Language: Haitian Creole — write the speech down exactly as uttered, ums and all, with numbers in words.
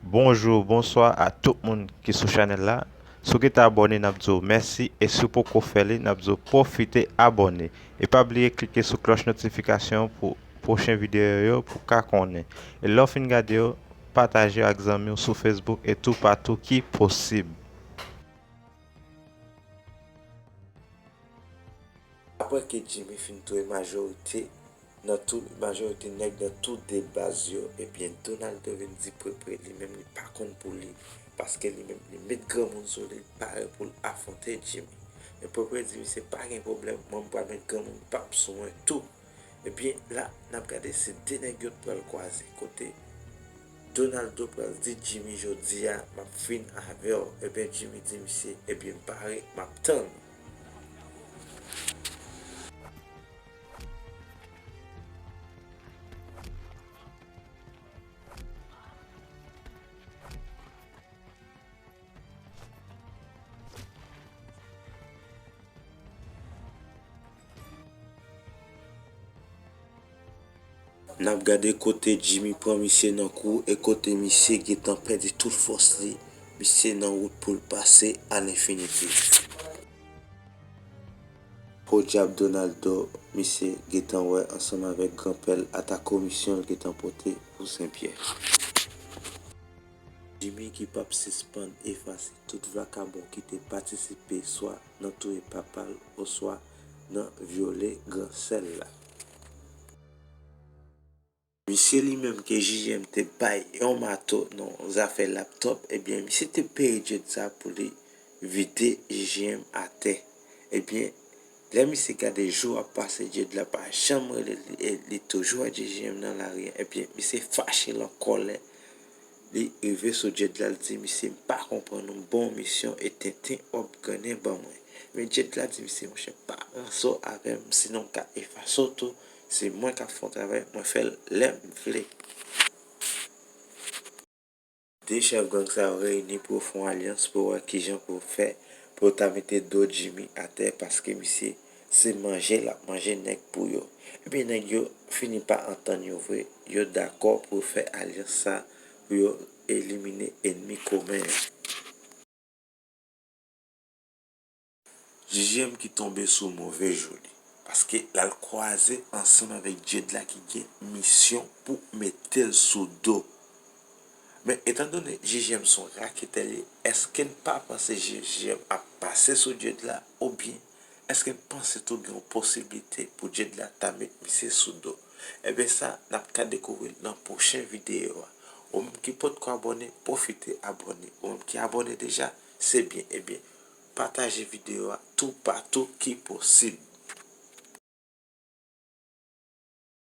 Bonjou, bonswa a tout moun ki sou chanèl la. Si w gentan abòne, n ap di w mèsi, e si w poko fè li, n ap di w pwofite abòne. E pa bliye klike sou klòch notifikasyon pou pwochen videyo yo pou w ka konnen. E lè w fin gade yo, pataje yo ak zanmi w sou Facebook e toupatou ki posib. Apre ke Jimmy fin touye majorite nan tou, majorite nèg nan tou de baz yo, ebyen Donaldo vin di Prepre li menm li pa konn pou li, paske li menm li met granmoun sou li, li pare pou l afwonte Jimmy. Men Prepre di misye pa gen pwoblèm, mwen m pral met granmoun pa m sou mwen tou. Ebyen la n ap gade se de nèg yo t pral kwaze kote Donaldo pral di Jimmy jodi a m ap fin avè w. Ebyen Jimmy di misye, ebyen m pare, m ap tann. N ap gade kote Jimmy pran misye nan kou e kote misye gentan pèdi tout fòs li, misye nan wout pou l pase alenfinite. Podyab Donaldo, misye gentan wè ansanm avèk granpè l ata komisyon l gentan pote pou Senpyè. Jimmy ki p ap sispann efase tout vakabon ki te patisipe swa nan touye papa l oswa nan vyole gran sè l la. Misye li menm ke J J M te bay yon mato nan zafè laptòp, ebyen misye te peye Jed sa pou li vide J J M atè. Ebyen lè misye gade jou ap pase, Jed la pa janm rele li e li toujou wè J J M nan lari a. Ebyen misye fache, l an kòlè. Li rive sou Jed la, l di misye, m pa konprann ou, m ba w misyon e tenten w ap grennen ban mwen. Men Jed la di misye, monchè, pa ranse w avè m, sinon m ka efase w tou. Se mwen k ap fè yon travay, mwen fè l lè m vle. De chèf gang sa yo reyini pou yo fè yon alyans pou yo wè kijan pou yo fè pou yo ta mete do Jimmy atè, paske misye se manje l ap manje nèg pou yo. Ebyen nèg yo fini pa antann yo vre, yo dakò pou yo fè alyans sa pou yo elimine ènmi komen yo. J J M ki tonbe sou move jou li, paske l al kwaze ansanm avèk Jed la ki gen misyon pou mete l sou do. Men etandone J J M se yon raketè li, èske n pa panse J J M ap pase sou Jed la, oubyen èske n panse tou gen yon posiblite pou Jed la ta met misye sou do? Ebyen sa, n ap ka dekouvri l nan pwochen videyo a. Ou menm ki potko abòne, pwofite abòne. Ou menm ki abòne deja, se byen. Ebyen pataje videyo a toupatou ki posib.